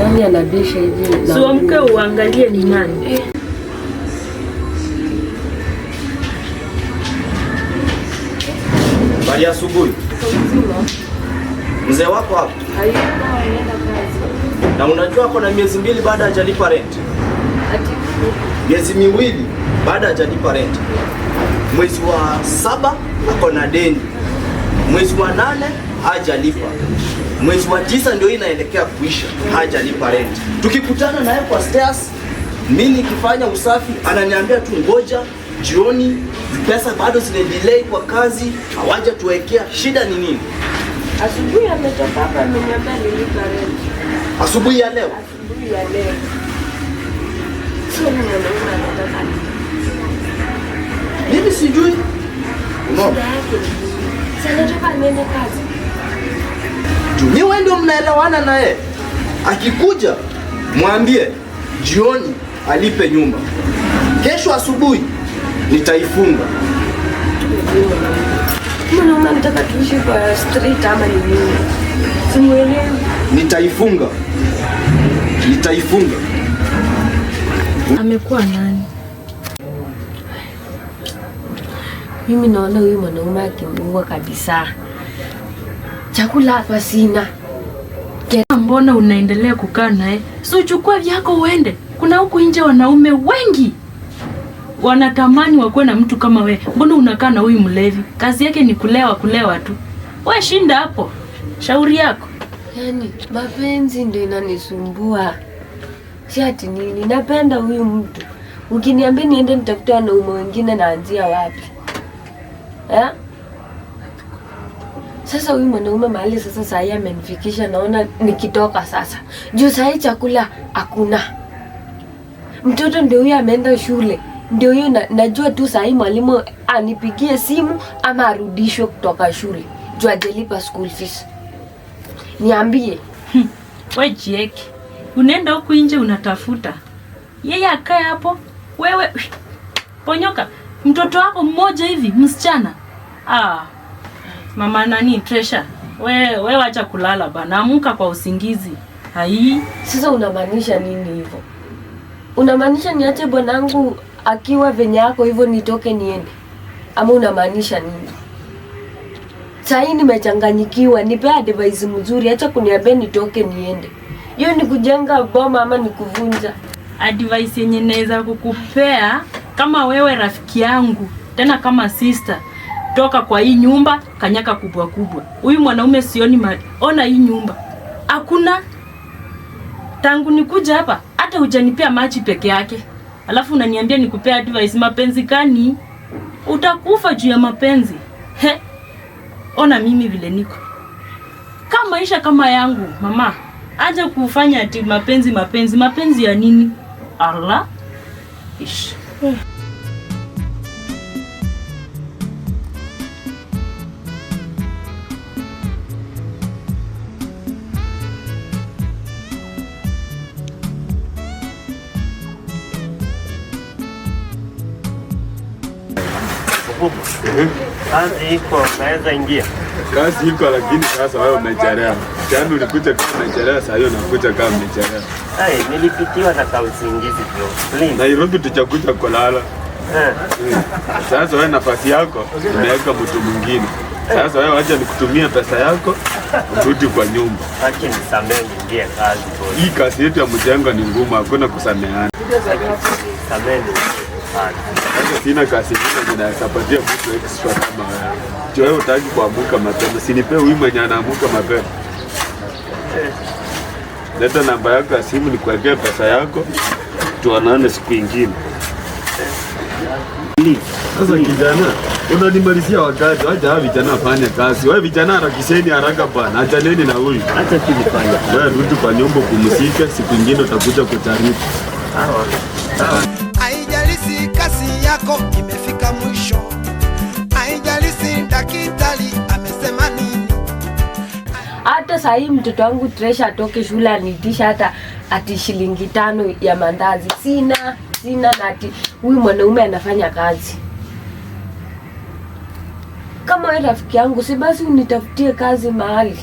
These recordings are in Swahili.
Nani anabisha hivi? Si uamke uangalie ni nani. Habari ya asubuhi. Mzee wako hapo? Hayupo, anaenda kazi. Na unajua ako na miezi 2 baada hajalipa rent. Ati Miezi 2 baada hajalipa rent. Mwezi wa 7 ako na deni. Mwezi wa 8 hajalipa. Mwezi wa 9 ndio inaelekea kuisha, hajalipa rent. Tukikutana naye kwa stairs, mimi nikifanya usafi ananiambia tu ngoja jioni, pesa bado zina delay kwa kazi, hawajatuwekea. Shida ni nini? Asubuhi ametoka hapa ameniambia nilipa rent. Asubuhi ya leo? Asubuhi ya leo. Sio mimi mwanaume anataka nini? Mimi sijui. Unaona? Shida yake ni nini? Si anataka niende kazi. Juu wewe ndio mnaelewana naye. Akikuja mwambie jioni alipe nyumba. Kesho asubuhi nitaifunga. Mwanaume anataka tuishi kwa street ama ni nini? Simuelewi. Nitaifunga. Nitaifunga. Amekuwa nani? Mimi naona huyu mwanaume akimuua kabisa. Chakula hapa sina. Mbona unaendelea kukaa naye? Si uchukue vyako uende. Kuna huku nje wanaume wengi wanatamani wakuwe na mtu kama we. Mbona unakaa na huyu mlevi? Kazi yake ni kulewa kulewa tu. We shinda hapo. Shauri yako. Yaani mapenzi ndio inanisumbua. Si ati nini, napenda huyu mtu. Ukiniambia niende nitafute wanaume wengine naanzia wapi? Eh? Sasa huyu mwanaume mahali sasa saa hii amenifikisha, naona nikitoka sasa. Juu saa hii chakula hakuna. Mtoto ndio huyu ameenda shule. Ndio huyu najua tu saa hii mwalimu anipigie simu ama arudishwe kutoka shule. Juu hajalipa school fees. Niambie. We jieke. Unaenda huku nje unatafuta. Yeye akae hapo, wewe ponyoka. Mtoto wako mmoja hivi, msichana. Ah. Mama nani Treasure? We wacha kulala bana. Amka kwa usingizi. Hai. Sasa unamaanisha nini hivyo? Unamaanisha niache bwanangu akiwa venye yako hivyo nitoke niende? Ama unamaanisha nini? Saa hii nimechanganyikiwa, nipe advice mzuri, acha kuniambia nitoke niende. Hiyo ni kujenga boma ama ni kuvunja? Advice yenye naweza kukupea kama wewe rafiki yangu, tena kama sister, toka kwa hii nyumba, kanyaka kubwa kubwa. Huyu mwanaume sioni ona hii nyumba. Hakuna tangu nikuja hapa hata hujanipea maji peke yake. Alafu unaniambia nikupea advice mapenzi gani? Utakufa juu ya mapenzi. He. Ona mimi vile niko. Kama maisha kama yangu, mama, aje kufanya ati mapenzi mapenzi, mapenzi ya nini? Allah. Ish. Kazi iko, naweza ingia. Kazi iko lakini sasa wewe umechelewa. Jana ulikuja kama umechelewa, sasa hiyo unakuja kama umechelewa. Hey, nilipitiwa na kausingizi bro. Please. Nairobi tutakuja kulala. Sasa wewe nafasi yako umeweka mtu mwingine. Sasa wewe acha nikutumie pesa yako urudi kwa nyumba. Acha nisamee niingie kazi bro. Hii kazi yetu ya mjengo ni ngumu, hakuna kusameheana. Nisamee niingie kazi. Sasa sina kazi nyingine ninayepatia mtu extra kama wewe. Juu wewe hutaki kuamuka mapema. Sinipe huyu mwenye anaamuka mapema. Leta namba yako ya simu nikuwekee pesa yako. Tuonane siku ingine. Sasa kijana, unanimalizia wakati. Acha hawa vijana wafanye kazi. Wewe vijana harakisheni haraka bwana. Achaneni na huyu. Acha tu nifanye. Wewe rudi kwa nyumba upumzike, siku ingine utakuja kujaribu. Sawa. Haijalishi kasi yako imefika mwisho. Haijalishi daktari amesema nini. Hata saa hii mtoto wangu Treasure atoke shule aniitisha hata ati shilingi 5 ya mandazi. Sina, sina na ati huyu mwanaume anafanya kazi. Kama wewe rafiki yangu, si basi unitafutie kazi mahali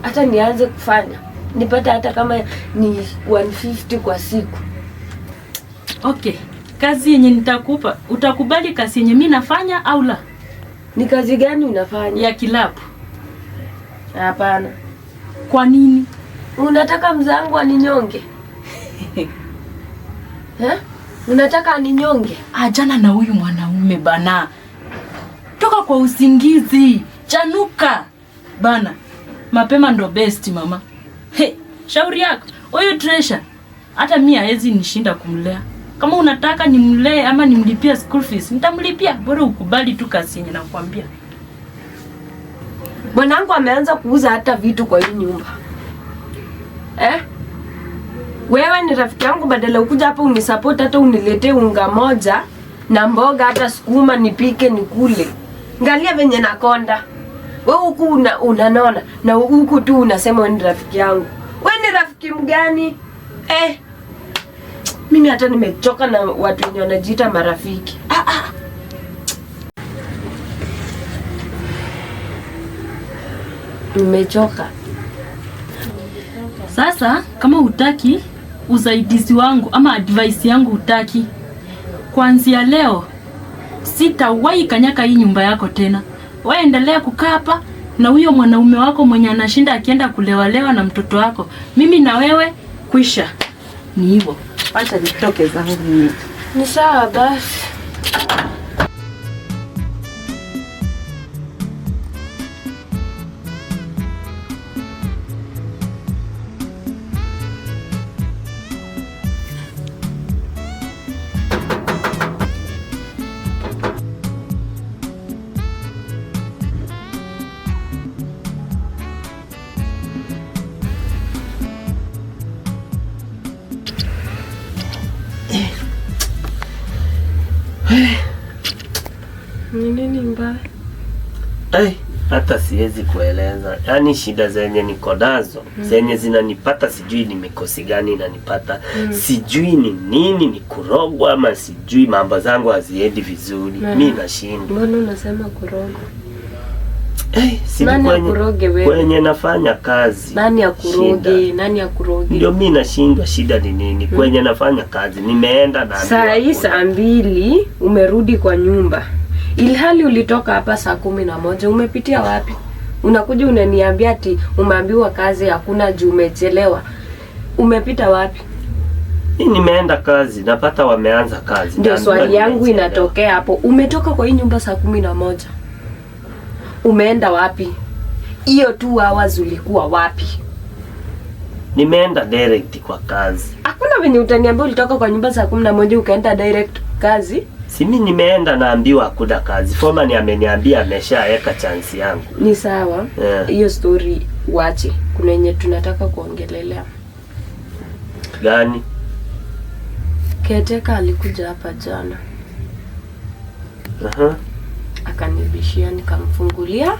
hata nianze kufanya. Nipate hata kama ni 150 kwa siku. Okay, kazi yenye nitakupa, utakubali kazi yenye mi nafanya au la? Ni kazi gani unafanya? Ya kilabu. Hapana. Kwa nini? Unataka mzangu aninyonge? Eh? Unataka aninyonge? Ajana na huyu mwanaume bana. Toka kwa usingizi, chanuka bana. Mapema ndo best mama. He, shauri yako. Huyu Treasure hata mimi haezi nishinda kumlea. Kama unataka nimlee ama nimlipie school fees, nitamlipia. Bora ukubali tu kazi yenye nakwambia. Bwanangu ameanza kuuza hata vitu kwa hii nyumba. Eh? Wewe ni rafiki yangu, badala ukuja hapa unisupport hata uniletee unga moja na mboga hata sukuma nipike nikule. Angalia venye nakonda. Wewe huku unanona na huku tu unasema wewe ni rafiki yangu. Wewe ni rafiki mgani? Eh. Mimi hata nimechoka na watu wenye wanajiita marafiki. Nimechoka. Sasa kama hutaki usaidizi wangu ama advice yangu hutaki, kuanzia leo sitawahi kanyaka hii nyumba yako tena. Wewe endelea kukaa hapa na huyo mwanaume wako mwenye anashinda akienda kulewalewa na mtoto wako. Mimi na wewe kwisha. Ni hivyo. Acha nitoke zangu mimi. Ni sawa basi. Nini mbaya? Hata siwezi kueleza. Yaani shida zenye niko nazo, zenye zinanipata sijui ni mikosi gani inanipata. Sijui ni nini, ni kurogwa ama sijui mambo zangu haziendi vizuri. Mimi nashindwa. Mbona unasema kurogwa? Nani akuroge wewe? Kwenye nafanya kazi. Nani akuroge? Nani akuroge? Ndio mimi nashindwa shida ni nini? Kwenye nafanya kazi nimeenda na saa hii saa 2 umerudi kwa nyumba. Ilhali ulitoka hapa saa 11, umepitia wapi? Unakuja unaniambia ati umeambiwa kazi hakuna juu umechelewa. Umepita wapi? Nimeenda kazi, napata wameanza kazi. Ndio swali yangu inatokea hapo. Umetoka kwa hii nyumba saa 11. Umeenda wapi? Hiyo 2 hours ulikuwa wapi? Nimeenda direct kwa kazi. Hakuna venye utaniambia ulitoka kwa nyumba saa 11 ukaenda direct kazi. Si mimi nimeenda naambiwa hakuna kazi. Foreman ameniambia ameshaweka chance yangu. Ni sawa. Hiyo story wache. Kuna yenye tunataka kuongelelea. Gani? Keteka alikuja hapa jana. Akanibishia, nikamfungulia.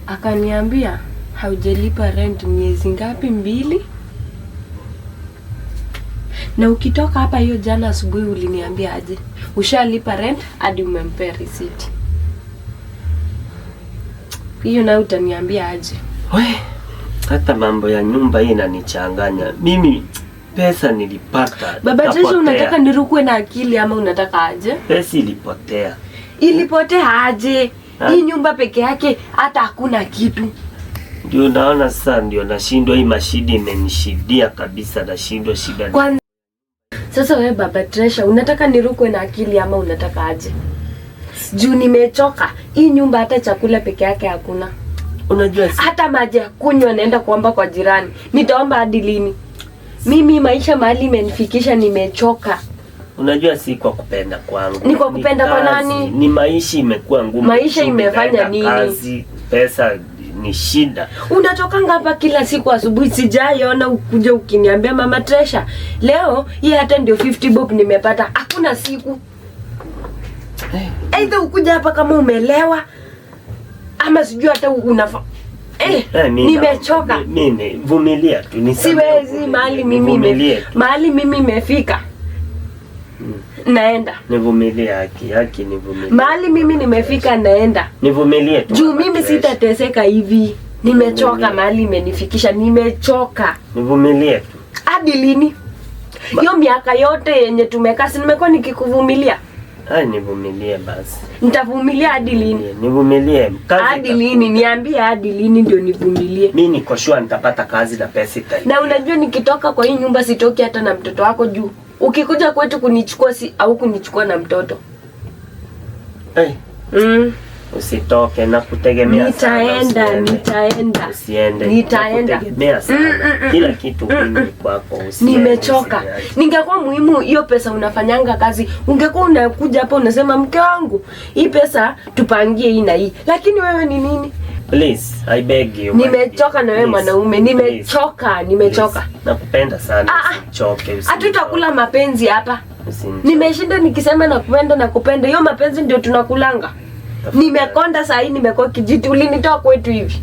Akaniambia haujalipa rent miezi ngapi? 2. Na ukitoka hapa hiyo jana asubuhi uliniambia aje? Ushalipa rent hadi umempea receipt. Hiyo nayo utaniambia aje? We, hata mambo ya nyumba hii inanichanganya. Mimi pesa nilipata. Baba Jesu, unataka nirukwe na akili ama unataka aje? Pesa ilipotea. Ilipotea aje? Hii nyumba peke yake hata hakuna kitu. Ndio naona sasa ndio nashindwa, hii mashidi imenishidia kabisa, nashindwa shida. Kwanza sasa wewe Baba Treasure, unataka nirukwe na akili ama unataka aje? Juu nimechoka. Hii nyumba hata chakula peke yake hakuna. Unajua hata maji ya kunywa naenda kuomba kwa jirani. Nitaomba hadi lini? Mimi maisha mahali imenifikisha, nimechoka. Unajua si kwa kupenda kwangu. Ni kwa kupenda kwa nani? Ni maisha imekuwa ngumu. Maisha imefanya nini? Kazi, pesa ni shida. Unatokanga hapa kila siku asubuhi, sijaiona ukuja ukiniambia Mama Treasure, leo hii hata ndio 50 bob nimepata. Hakuna siku. Aidha ukuja hapa kama umelewa ama sijui hata unafa. Nimechoka. Mimi vumilia tu, siwezi mahali mimi mahali mimi nimefika. Naenda. Nivumilie haki nivumilie. Mahali mimi nimefika naenda. Nivumilie tu. Juu mimi sitateseka hivi. Nimechoka mahali imenifikisha, nimechoka. Nivumilie tu. Hadi lini? Hiyo miaka yote yenye tumekaa, si nimekuwa nikikuvumilia? Ai, nivumilie basi. Nitavumilia hadi lini? Nivumilie. Kazi Hadi lini? Niambie hadi lini ndio nivumilie? Mimi niko sure nitapata kazi na pesa itaingia. Na unajua nikitoka kwa hii nyumba sitoki hata na mtoto wako juu. Ukikuja kwetu kunichukua si au kunichukua na mtoto. Hey. Usitoke na kutegemea sana. Nitaenda, nitaenda. Usiende. Nitaenda. Nakutegemea sana. Kila kitu mimi kwako usiende. Nimechoka. Ningekuwa muhimu hiyo pesa unafanyanga kazi, ungekuwa unakuja hapa unasema mke wangu, hii pesa tupangie hii na hii. Lakini wewe ni nini? Please, I beg you. Nimechoka na wewe mwanaume, nimechoka, nimechoka. Nakupenda sana, usichoke. Hatutakula mapenzi hapa. Nimeshinda nikisema nakupenda nakupenda. Hiyo mapenzi ndio tunakulanga. Nimekonda saa hii, nimekuwa kijiti. Ulinitoa kwetu hivi.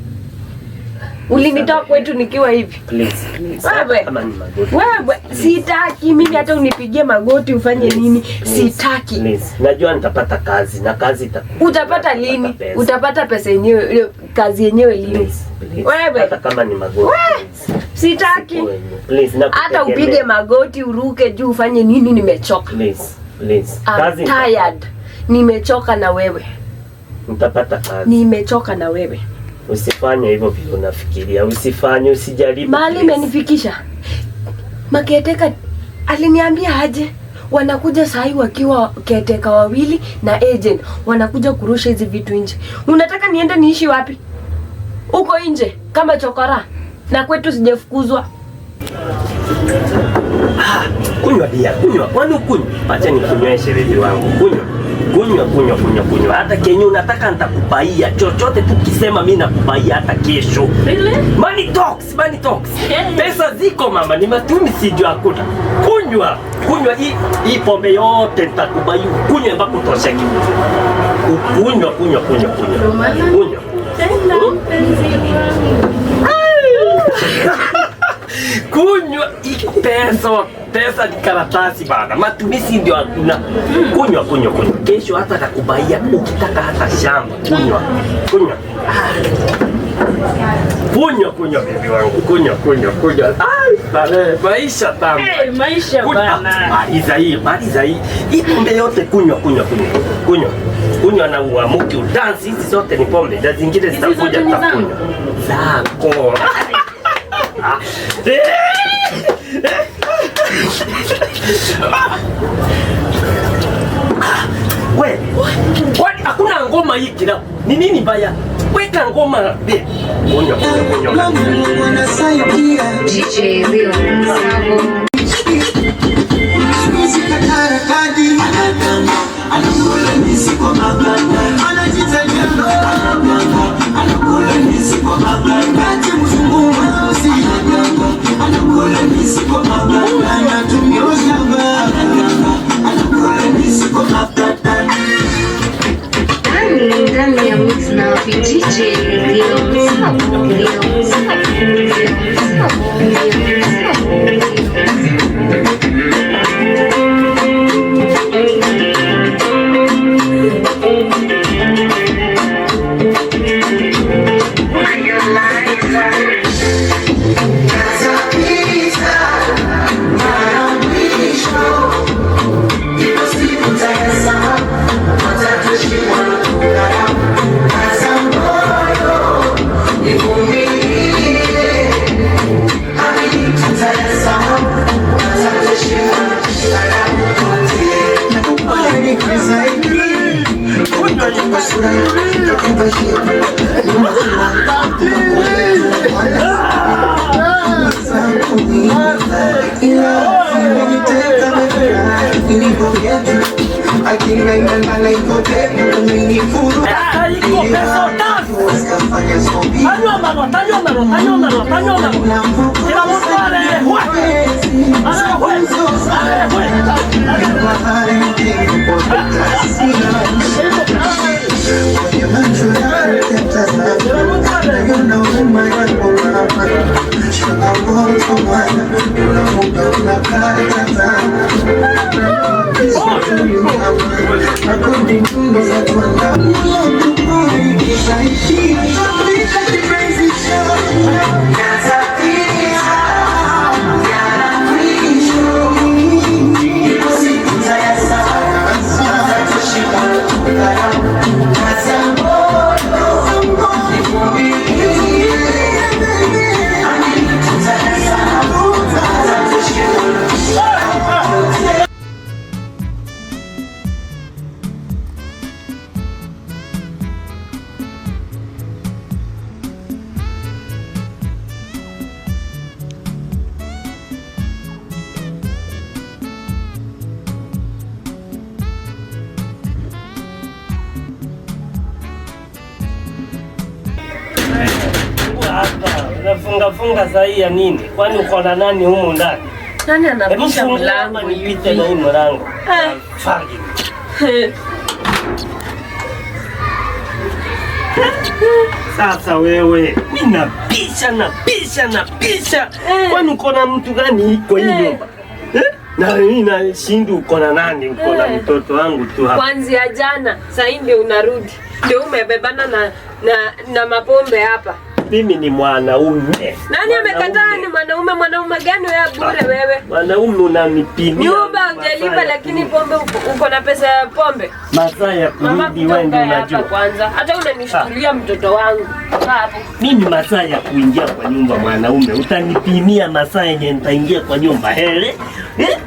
Ulinitoa kwetu nikiwa hivi. Please, please. Wewe. Kama ni magoti. Wewe, sitaki mimi hata unipigie magoti ufanye nini. Sitaki. Please. Najua nitapata kazi na kazi itakuja. Utapata lini? Utapata pesa yenyewe, kazi yenyewe lini? Wewe. Hata kama ni magoti. Sitaki. Please, Hata upige magoti uruke juu ufanye nini, nimechoka. Please, please. I'm tired. Nimechoka na wewe. Nitapata kazi. Nimechoka na wewe. Usifanye hivyo vile unafikiria. Usifanye, usijaribu. Mahali imenifikisha. Maketeka aliniambia aje wanakuja sahi wakiwa keteka wawili na agent wanakuja kurusha hizi vitu nje. Unataka niende niishi wapi? Uko nje kama chokora. Na kwetu sijafukuzwa. Kunywa bia, kunywa. Kwani kunywa? Acha nikunyweshe bibi wangu. Kunywa. Kunywa, kunywa, kunywa, kunywa. Hata kenye unataka nitakubaia. Chochote tu kisema mimi nakubaia hata kesho. Really? Money talks, money talks. Pesa ziko mama, ni matumizi ndio hakuna. Kunywa, kunywa hii pombe yote nitakubaia. Kunywa mpaka utosheke. Kunywa, kunywa, kunywa, kunywa. Kunywa. Tena mpenzi wangu. Kunywa pesa, pesa ni karatasi bana. Matumizi ndio hakuna. Kunywa, kunywa, kunywa. Kesho hata nakubaia ukitaka hata shamba. Kunywa, kunywa. Kunywa, kunywa bibi wangu. Kunywa, kunywa, kunywa. Ai, bale, maisha tamu. Hey, maisha bana. Maliza hii, maliza hii. Hii pombe yote kunywa, kunywa, kunywa. Kunywa. Kunywa na uamuke udansi. Hizi zote ni pombe. Na zingine zitakuja tutakunywa. Zako. We, kwani hakuna ngoma hii kila? Ni nini baya? Weka ngoma be. Kunywa, kunywa, kunywa. DJ Leon Savo. Ndani ya mix na DJ Leon Savo, Leon Savo, Leon Savo, Leon Savo, Leon Savo. Fungua hapa. Unafunga funga sahi ya nini? Kwani uko na nani humu ndani? Nani Hebu anabisha fungua mlango hapa nipite hivi? na hii mlango. Eh. Fagi. Sasa wewe, mimi napisha napisha napisha. Kwani uko na mtu gani kwa hii nyumba? Eh? Na mimi nashindu uko na nani? Uko na mtoto wangu tu hapa. Kwanzia jana, sasa ndio unarudi. Ndio umebebana na mapombe hapa. Mimi ni mwanaume. Nani amekataa ni mwanaume? Mwanaume gani wewe bure wewe? Mwanaume unanipimia. Nyumba hujalipa lakini pombe uko na pesa ya pombe. Masaa ya Mama kurudi wewe ndio kutoka hapa unajua. kwanza. Hata unanishtulia mtoto wangu. Kaa hapo. Mimi masaa ya kuingia kwa nyumba mwanaume, utanipimia masaa yenye nitaingia kwa nyumba hele? Eh?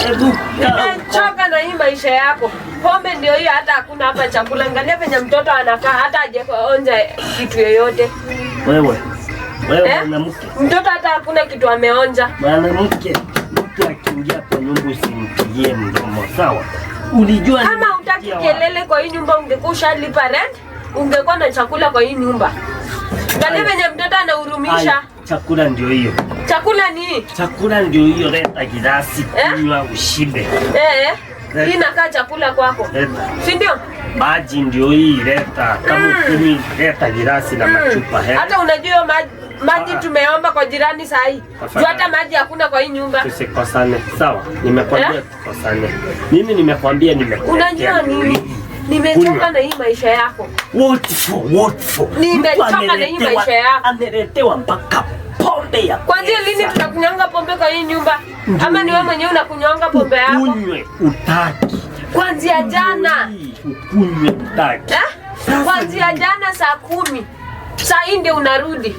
Hebu kaa huko. Nimechoka na hii maisha yako. Pombe ndio hiyo, hata hakuna hapa chakula. Angalia venye mtoto anakaa, hata hajaonja kitu yoyote. Wewe. Wewe Eh? mwanamke. Mtoto hata hakuna kitu ameonja. Mwanamke, mtu akiingia kwa nyumba usimpigie mdomo, sawa? Ulijua Kama hutaki nimefikia wapi? kelele kwa hii nyumba, ungekuwa ushalipa rent, ungekuwa na chakula kwa hii nyumba. Angalia venye mtoto anahurumisha. Aya, chakula ndio hiyo. Chakula ni Chakula ndio hiyo, leta gilasi, Eh? kunywa ushibe. eh, hii inakaa chakula kwako, Leta. si ndio? Maji ndio hii, leta. Kama ukunywi, leta gilasi na machupa. He. Hata unajua hiyo maji tumeomba kwa jirani saa hii. Juu hata maji hakuna kwa hii nyumba. Tusikosane, sawa? Nimekwambia Eh? tukosane. Mimi nimekwambia nimekuletea. Unajua nini? Nimechoka Kunywa. na hii maisha yako. What for? What for? Nimechoka Mtu na hii maisha yako. Ameletewa mpaka pombe ya Kwanzia pesa. lini tunakunywanga pombe kwa hii nyumba? Ama ni wewe mwenyewe unakunywanga pombe yako? Ukunywe utaki. Kwanzia jana. Ukunywe utaki. Eh? Kwanzia jana saa 10. Saa hii ndio unarudi.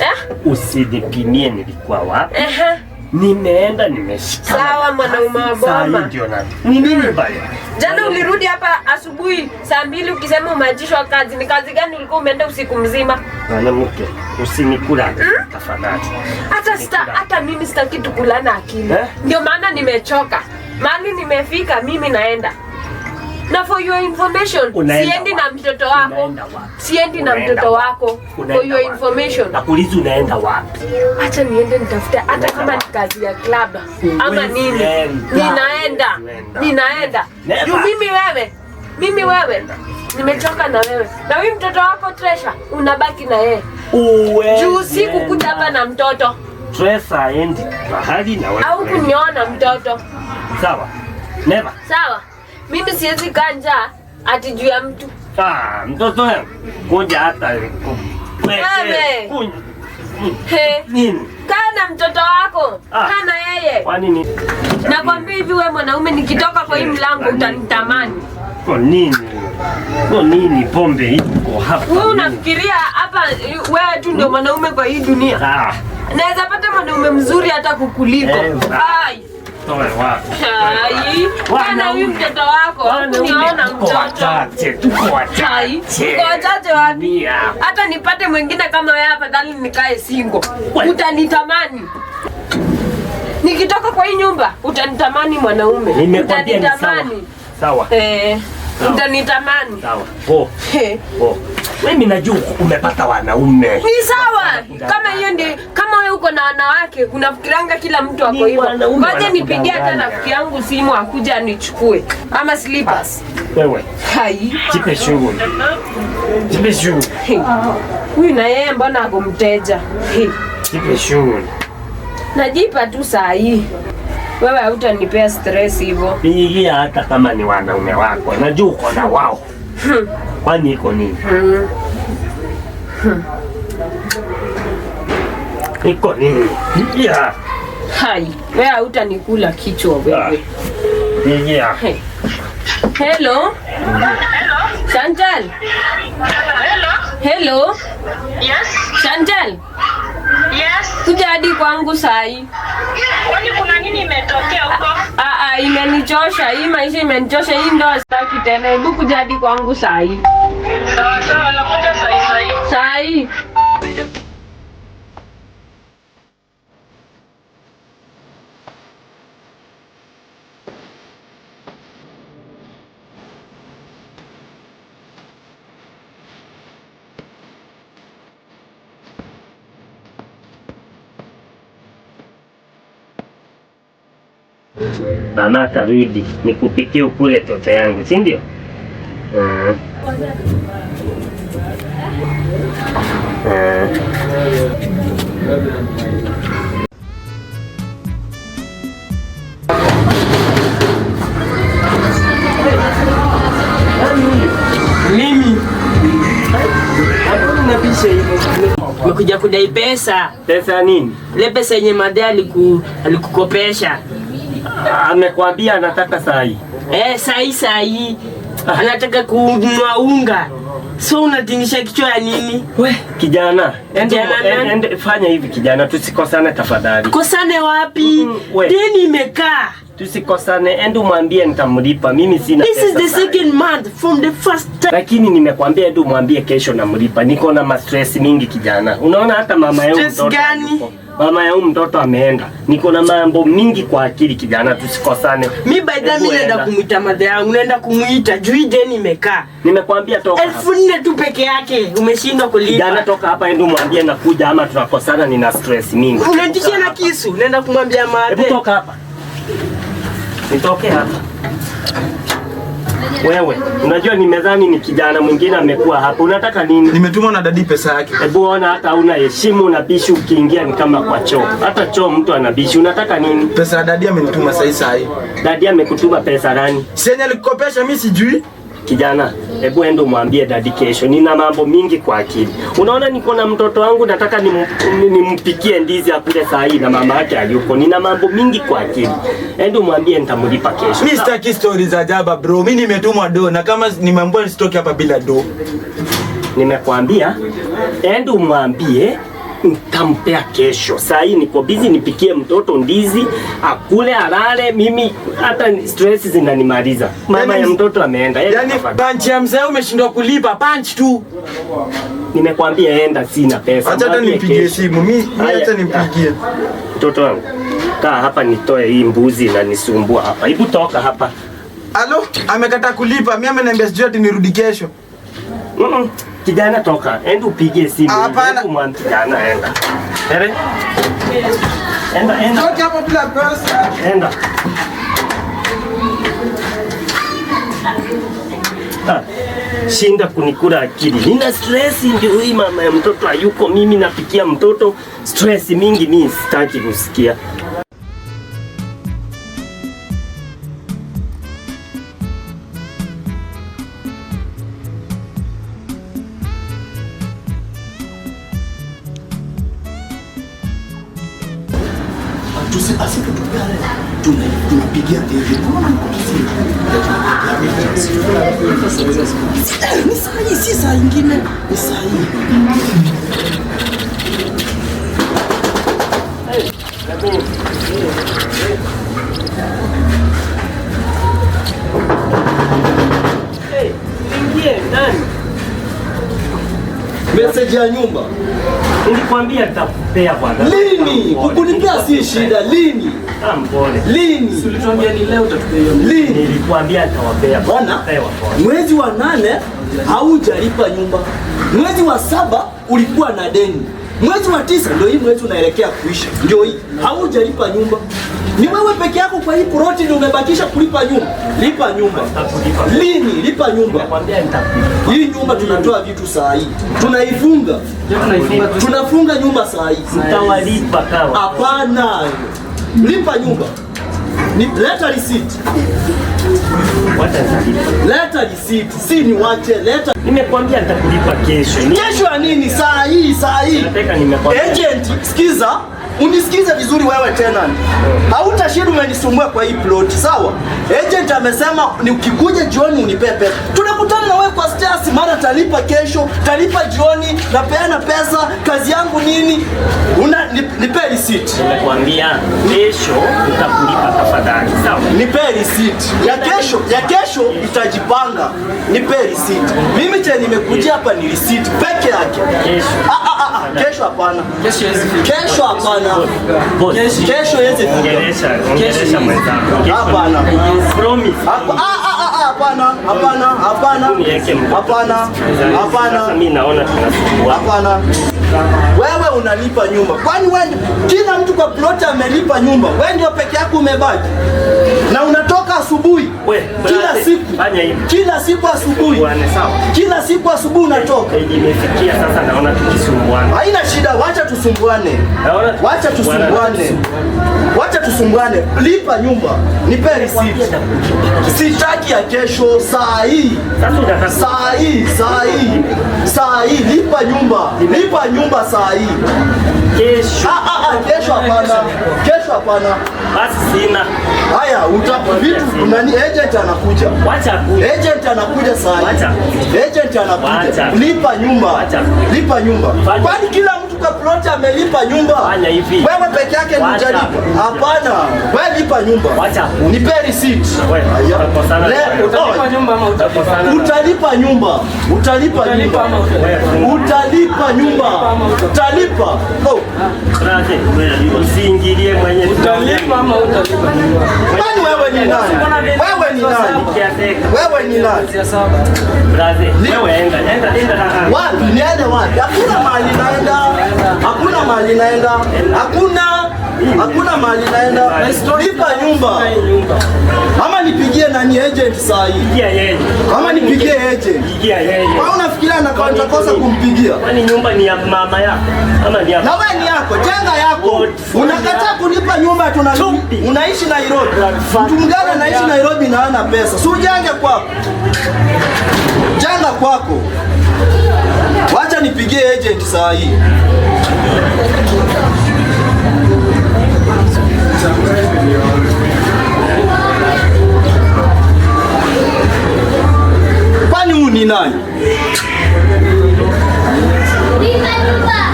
Eh? Usinipimie nilikuwa wapi. Ehe. Nimeenda nimeshika. Sawa, mwanaume wa Saa hii boma. ndio na. Ni nini baya? Jana ulirudi hapa asubuhi saa 2 ukisema umeachishwa kazi. Ni kazi gani ulikuwa umeenda usiku mzima? Mwanamke, usinikula tafadhali. Hata mimi sitaki tukulana akili. Eh? Ndio maana nimechoka. Mahali nimefika mimi naenda. Na for your information, Unaenda siendi wapi? na mtoto wako. Unaenda wapi? Siendi na Unaenda mtoto wapi? wako. For Unaenda your wapi? information. Nakuuliza unaenda wapi? Acha niende nitafute hata Unaenda kama ni wapi? kazi ya club ama Huwezi nini. enda. Ninaenda. Huwezi enda. Ninaenda. Never. Juu mimi wewe nimechoka na wewe. Na huyu mtoto wako Treasure unabaki na yeye. Huwezi Juu usiku kuja hapa na mtoto Treasure haendi mahali na wewe. au kuniona mtoto. Sawa. Never. Sawa? Mimi siwezi kaa njaa ati juu ya mtu. Ah, mtoto wangu. Kuja hata Wewe. Kunywa. He. Nini? Kaa na mtoto wako. Ah. Kaa na yeye. Kwa nini? Nakwambia hivi wewe mwanaume, nikitoka kwa hii mlango utanitamani. Kwa nini? Kwa nini pombe iko hapa? Wewe unafikiria hapa wewe tu ndio mwanaume kwa hii dunia? Ah, Naweza pata mwanaume mzuri hata kukuliko. Eh, Ai. toe wapi? Ai. Kaa na huyu mtoto wako. Kuniona Tuko mtoto. wachache, tuko Ai. wachache. Uko wachache wapi? Mia. Hata nipate mwingine kama wewe afadhali nikae single. Wewe. Utanitamani. Nikitoka kwa hii nyumba utanitamani mwanaume. Nimekwambia ni sawa. Utanitamani. Sawa. Eh, Sawa. utanitamani. Sawa. Oh, He. oh. Mimi najua umepata wanaume. Ni sawa. Kama hiyo ndio, kama wewe uko na wanawake unafikiranga kila mtu ako Ni hivyo. wanaume Ngoja nipigie hata wanakudanganya. rafiki yangu simu akuja anichukue ama slippers. Wewe, Hai. jipe shughuli. Jipe shughuli. Hey. Huyu na yeye mbona ako mteja? Hey. Jipe shughuli. Najipa tu saa hii. Wewe hautanipea stress hivyo. Pigia hata kama ni wanaume wako. Najua uko na wao. Kwani iko nini? Iko nini? Pigia. Hai. Wewe hautanikula kichwa wewe. Pigia. Hey. Hello. Chantal. Hello. Hello. Yes. Chantal. Yes. Kuja hadi kwangu saa hii. Kwani kuna nini imetokea huko? Ah, imenichosha hii maisha, imenichosha hii ndoa sitaki tena. Hebu kuja hadi kwangu saa hii. Sawa sawa, nakuja saa hii saa hii. Saa hii. Mama atarudi nikupikie ukule toto yangu, si ndio? Mimi napisha hivyo. Nimekuja kudai pesa. Pesa nini? Ile pesa yenye madhe alikukopesha. Amekwambia anataka sahi. Sahi. Anataka kununua unga. So unatingisha kichwa ya nini? We, kijana, ende fanya hivi kijana, tusikosane tafadhali. Kosane wapi? Deni imekaa. Tusikosane, ende umwambie nitamlipa. Mimi sina pesa. This is the second month from the first time. Lakini nimekwambia ende umwambie kesho namlipa. Niko na stress mingi kijana. Unaona hata mama yangu mtoto. Stress gani? Mama ya mtoto ameenda. Niko na mambo mingi kwa akili kijana, tusikosane. Mi by the way naenda kumuita madhe yangu, naenda kumuita juu hii deni imekaa. Nimekwambia toka. 4,000 tu peke yake umeshindwa kulipa. Kijana toka hapa, ende umwambie nakuja ama tunakosana, nina stress mingi. Unanitishia na kisu, naenda kumwambia madhe. Hebu toka hapa. Nitoke hapa. Wewe, unajua nimedhani ni kijana mwingine amekuwa hapa. Unataka nini? Nimetumwa na dadi pesa yake. Hebu ona hata huna heshima, unabishi ukiingia ni kama kwa choo. Hata choo mtu anabishi. Unataka nini? Pesa ya dadi amenituma sahi. Dadi amekutuma pesa gani? Si yenye alikukopesha mimi sijui. Kijana, hebu enda umwambie dadi kesho. Nina mambo mingi kwa akili. Unaona niko na mtoto wangu nataka nimpikie ndizi akule saa hii na mama yake hayuko. Nina mambo mingi kwa akili. Enda umwambie nitamlipa kesho. Mimi sitaki stories za jaba bro. Mimi nimetumwa do na kama nimeambiwa nisitoke hapa bila do. Nimekwambia enda umwambie nitampea kesho. Saa hii niko busy nipikie mtoto ndizi akule alale. Mimi hata stress zinanimaliza. Mama ya mtoto ameenda. Yaani punch ya mzee umeshindwa kulipa punch tu. Nimekwambia enda, sina pesa. Acha hata nipigie simu. Mimi acha nimpigie. Mtoto wangu, kaa hapa nitoe hii mbuzi na nisumbua hapa. Hebu toka hapa. Alo, amekata kulipa. Mimi ameniambia sijui ati nirudi kesho. Kijana toka, enda upigie simu. Hapana. Kijana enda. Ere? Enda. Toka hapo bila pesa. Enda. Shinda kunikula akili. Nina stress ndio hii mama ya mtoto hayuko, mimi napikia mtoto stress mingi, mimi sitaki kusikia. Tunapigia TV. Ni saa hii, si saa ingine, ni saa hii. Ingie ndani. Message ya nyumba. Nilikwambia nitakupea bwana. Lini? Kukunipea si shida, lini? Mpole. Lini? Ulituambia ni leo utatupea hiyo. Lini? Nilikwambia nitawapea. Bwana, mwezi wa 8 haujalipa nyumba. Mwezi wa 7 ulikuwa na deni. Mwezi wa 9 ndio hii mwezi unaelekea kuisha. Ndio hii. Haujalipa nyumba. Ni wewe peke yako kwa hii ploti ndio umebakisha kulipa nyumba. Lipa nyumba. Lini? Lipa nyumba. Nakwambia nitakulipa. Hii nyumba tunatoa vitu saa hii. Tunaifunga. Tunafunga nyumba saa hii. Mtawalipa kawa. Hapana. Lipa nyumba. Ni leta receipt. Leta receipt. Si ni wache leta. Nimekwambia nitakulipa kesho. Kesho ya nini? Saa hii, saa hii. Nataka nimekwambia. Agent, sikiza. Unisikize vizuri wewe tenant. Hautashinda umenisumbua kwa hii plot, sawa? Agent amesema ni ukikuja jioni unipe pesa. Tunakutana na wewe kwa stairs, mara talipa kesho, talipa jioni, napeana pesa, kazi yangu nini? Una nipe receipt. Nimekwambia kesho nitakulipa tafadhali, sawa? Nipe receipt. Ya kesho itajipanga. Nipe receipt. Mimi che nimekujia hapa ni receipt peke yake. Kesho. Kesho hapana. Kesho hapana. Kesho yezi. Ongelesha mwenzako. Hapana. Promise. Hapana, hapana, hapana. Hapana. Hapana. Mimi naona tunasumbua. Hapana. Wewe unalipa nyumba. Kwani wewe kila mtu kwa plot amelipa nyumba. Wewe ndio peke yako umebaki. Na unatoka asubuhi. Kila siku. Kila siku asubuhi. Kila siku asubuhi unatoka. Imefikia sasa naona tukisumbuana. Haina shida, wacha tusumbuane. Wacha tusumbuane. Wacha tusumbuane. Lipa nyumba. Nipe receipt. Sitaki ya kesho, saa hii. Saa hii, saa hii. Saa hii lipa nyumba. Lipa nyumba saa hii. Kesho. Kesho hapana. Kesho hapana. Basi sina. Haya, vitu nani agent anakuja. Wacha kuja. Agent anakuja saa hii. Wacha. Agent anakuja. Wacha. Lipa nyumba. Wacha. Lipa nyumba. Kwani kila mtu kwa plot amelipa nyumba? Fanya hivi. Wewe peke yake ndio Wacha. hujalipa. Hapana. Wewe lipa nyumba. Wacha. Nipe receipt. Wewe, utakosana. Utalipa nyumba ama utalipa? Utalipa nyumba. Utalipa nyumba. Utalipa nyumba. Utalipa. Oh. Usiingilie mwenye. Utalipa ama utalipa? Kwani wewe ni nani? Wewe ni nani? Wewe ni nani? Braze, wewe enda, enda, enda. Wapi? Niende wapi? Hakuna mahali naenda. Hakuna mahali naenda. Hakuna mahali naenda. Lipa nyumba. Ama nipigie nani agent saa hii? Pigia yeye. Ama nipigie agent. Pigia yeye. Kwa unafikiria nitakosa kumpigia? Kwani nyumba ni ya mama yako ama ni ya Na wewe ni yako, jenga yako. Unakataa kulipa nyumba unaishi Nairobi. Mtu mgani anaishi Nairobi na hana pesa? Si ujenge kwako. Jenga kwako. Wacha nipigie agent saa hii. Kwani huyu ni nani?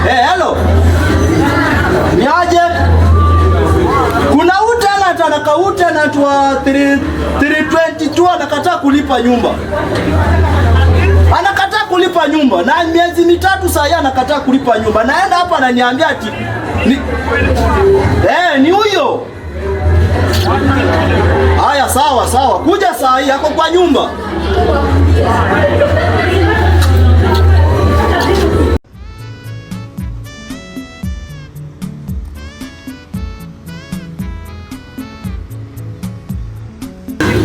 Hello. Ni aje? Kuna utenant anaka utenant wa 322 anakataa kulipa nyumba. Anakataa kulipa nyumba na miezi mitatu sasa anakataa kulipa nyumba. Naenda hapa ananiambia ati ni huyo. Haya sawa sawa. Kuja saa hii yako kwa nyumba.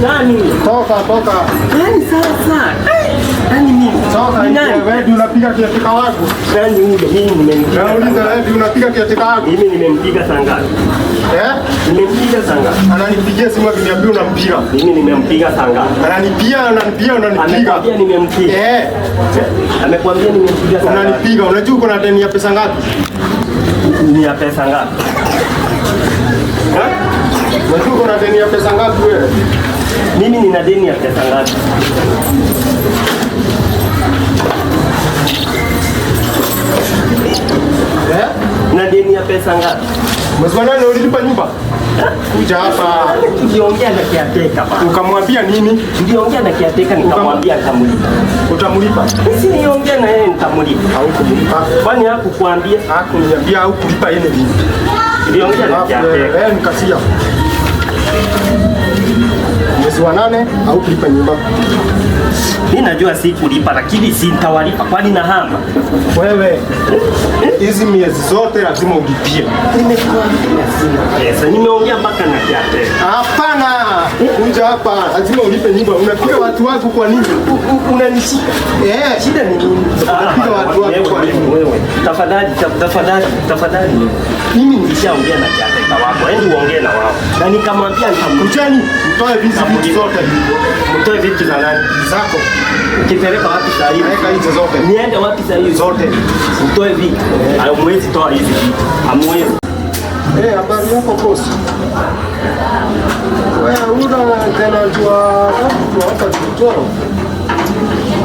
Nani? Toka, toka. Nani sasa? Nani mimi? Toka, Nani? wewe unapiga kiatika wangu. Nani huyo? Mimi nimempiga. Nauliza wewe unapiga kiatika wangu. Mimi nimempiga saa ngapi? Eh? Nimempiga saa ngapi? Ananipigia simu akiniambia unampiga. Mimi nimempiga saa ngapi? Ananipiga, unanipiga, unanipiga. Amekwambia nimempiga. Eh. Amekwambia nimempiga saa ngapi? Unanipiga, unajua uko na deni ya pesa ngapi? Ni ya pesa ngapi? Eh? Unajua uko na deni ya pesa ngapi wewe? Mimi nina deni ya pesa ngapi? Eh? Na deni ya pesa ngapi? Mwezi wa nane ulilipa nyumba? Kuja hapa. Tuliongea na kiateka bana. Ukamwambia nini? Tuliongea na kiateka nikamwambia nitamlipa. Utamlipa? Sisi niongea na yeye nitamlipa. Haukumlipa. Kwani hakukuambia? Hakuniambia haukulipa yeye nini? Tuliongea na kiateka. Eh, nikasia. Mwezi wa nane haukulipa nyumba. Mimi najua sikulipa lakini sitawalipa kwani nahama. Wewe hizi miezi zote lazima ulipie. Nimekuambia sina pesa. Nimeongea mpaka na kiateka. Hapana. Kuja hapa lazima ulipe nyumba. Unapiga watu wako kwa nini? Unanishika. Eh, shida ni nini? Unapiga watu wako kwa nini? Wewe tafadhali, tafadhali, tafadhali. Mimi nilishaongea na kiateka wako. Hebu uongee na wao. Na nikamwambia nitamkujani, mtoe vitu zote. Mtoe vitu za nani? Zako. Ukipeleka wapi saa hii? Weka hizo zote. Niende wapi saa hii? Zote. Mtoe vitu. Hamwezi toa hizi vitu. Hamwezi. Eh, habari yako boss? Wewe una tena jua mtu hapa kichoro.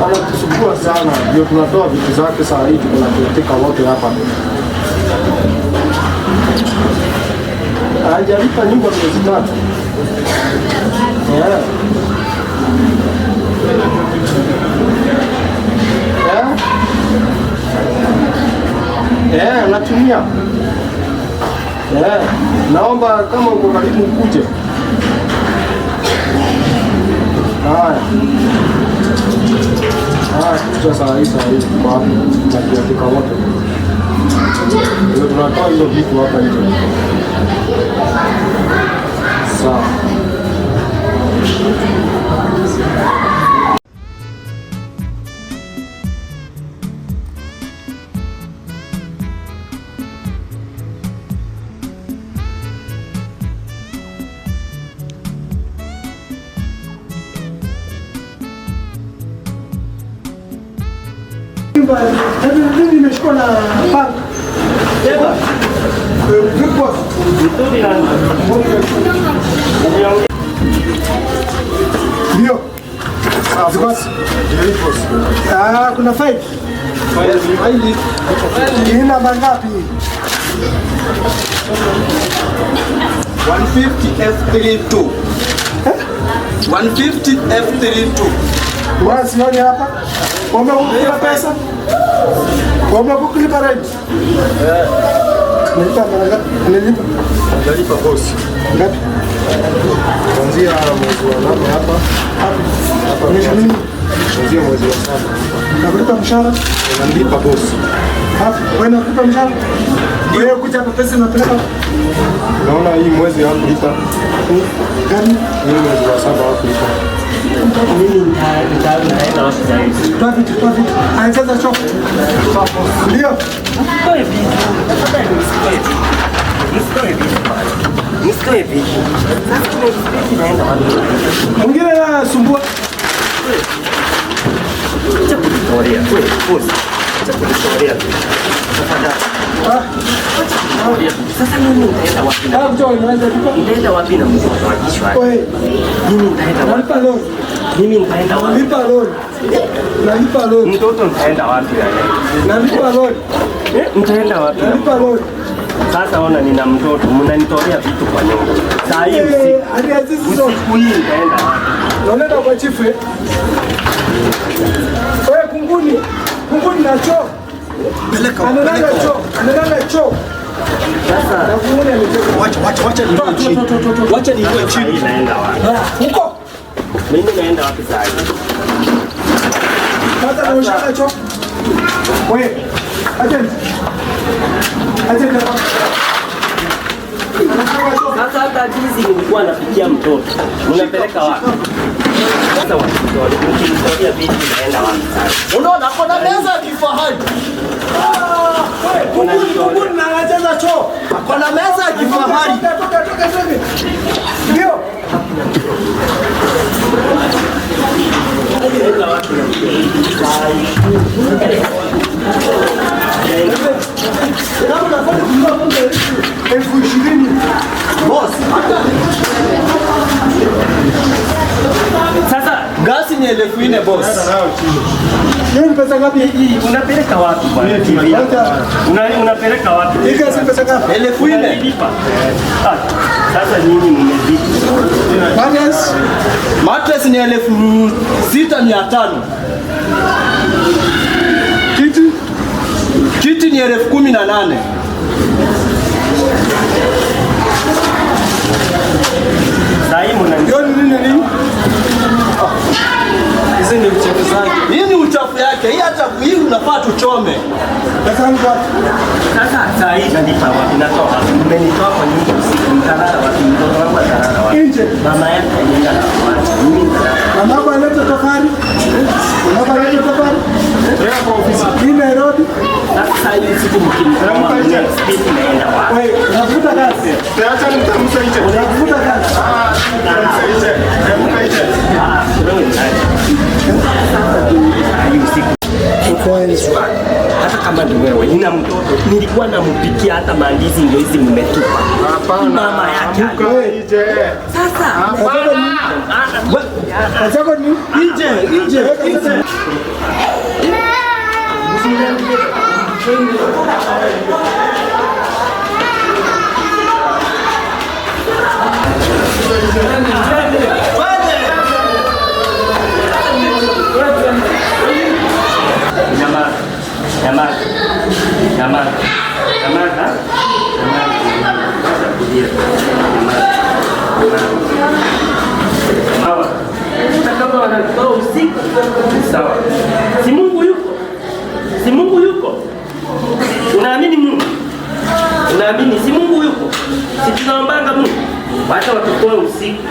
Anatusumbua sana. Ndio tunatoa vitu zake saa hii tunateka wote hapa. Hajalipa nyumba miezi tatu. Yeah. Yeah. Natumia. Yeah. Naomba kama uko karibu ukuje. Haya. Haya, kuja saa hii kwa hapo. Tunakiatika wote. Ndio tunatoa hizo vitu hapa nje. Sawa. Mimi nimeshikwa na panga. Big boss. Ndio. Boss. Ah, kuna fight. Hii namba ngapi? 150 F32. 150 F32. Bwana sioni hapa. Wamekulipa pesa? Wamekulipa rent? Nilipa mara ngapi? Nilipa. Nalipa boss. Ngapi? Kuanzia mwezi wa 8 hapa. Hapa. Nini? Kuanzia mwezi wa 7. Nakulipa mshahara? Nalipa boss. Hapo, wewe unakulipa mshahara? Wewe kuja hapa pesa unapeleka? Naona hii mwezi hakulipa. Gani? Hii mwezi wa 7 hakulipa. Mimi nitaenda wapi zaidi? Toa vitu, toa vitu. Anacheza choo. Ndio. Msitoe vitu. Tafadhali msitoe vitu. Msitoe vitu bwana. Msitoe vitu. Sasa tunaexpect naenda wapi? Mwingine anasumbua. Acha kunitolea. Wewe, boss. Acha kunitolea. Tafadhali. Acha kunitolea. Sasa mimi nitaenda wapi na? Nitaenda wapi na mtoto wa kichwa? Mimi nitaenda wapi? Nalipa loan. Mimi nitaenda wapi? Nalipa loan. Nalipa loan. Mtoto nitaenda wapi na yeye? Nalipa loan. Nitaenda wapi? Nalipa loan. Sasa ona nina mtoto, mnanitolea vitu kwa nyumba. Saa hii usiku. Usiku hii nitaenda wapi? Naenda kwa chifu. Wewe kunguni. Kunguni na choo. Peleka. Analala choo. Analala choo. Sasa wacha wacha ni chini. Wacha ni chini. Naenda wapi? Huko. Mimi naenda wapi saa hii? Sasa naosha choo. Wewe. Agent. Agent. Sasa hata juzi nilikuwa napikia mtoto. Unapeleka wapi? Sasa mkinitolea vitu naenda wapi sasa? Unaona kuna meza ya kifahari. Kunguni na anacheza choo. Kuna meza ya kifahari. Toka toka toka. Ndio. Naenda wapi na mtoto? Kama unafanya kununua pombe 20,000. Boss. Sasa gasi ni 4,000 boss. Hiyo ni pesa ngapi hii? Unapeleka wapi bwana? Unapeleka wapi? Hii gasi ni pesa ngapi? 4,000. Sasa nyinyi mmezidi. Mattress? Mattress ni 6,500. Kiti? Kiti ni 18,000. Sasa hii mna Hiyo ni nini nini? Hizi ni uchafu zake. Hii ni uchafu yake. Hii hata hii unafaa tuchome. Pesa ngapi? Sasa saa hii nalipa wapi? Natoa wapi? Mmenitoa kwa nyumba usiku, nitalala wapi? Mtoto wangu atalala wapi? Nje. Mama yake alienda na kuacha. Mimi nitalala. Mama yako aleta tofali? Mama yako aleta tofali? Kwa ofisi. Hii Nairobi? Sasa saa hii usiku mkinitoa, mna-expect naenda wapi? Wewe, unavuta kazi. Acha nitamsa nje. Unavuta kazi. Ah, nitamsa nje. Nitamsa nje. Ah, wewe ni nani? Saa hii usiku. Hata kama ni wewe, nina mtoto, nilikuwa nampikia hata maandizi ndio hizi mmetupa. Hapana. Mama yake. Amka nje. Sasa Hapana. Kazi yako ni Nje, nje, nje. Nyamaza. Nyamaza. Nyamaza. Nyamaza. Nyamaza. Wacha kulia. Nyamaza. Nyamaza. Hawa. Hata kama wanatoa usiku. Sawa. Si Mungu yuko. Si Mungu yuko. Unaamini Mungu? Tuamini, si Mungu yuko, si tunaombanga Mungu. Wacha watutoe usiku,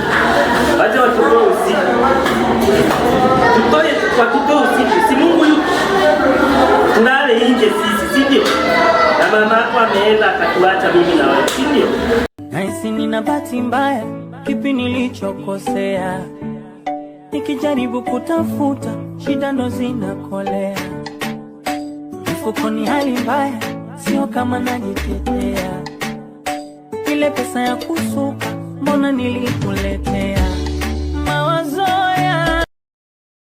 wacha watutoe usiku, tutoe, watutoe usiku, si Mungu yuko, tulale nje sisi, si ndio? Na mama yako ameenda akatuacha mimi na wewe, si ndio? Nahisi nina bahati mbaya, kipi nilichokosea? Nikijaribu kutafuta, shida ndo zinakolea. Mfukoni hali mbaya, sio kama najitetea. Ile pesa ya kusuka, mbona nilikuletea?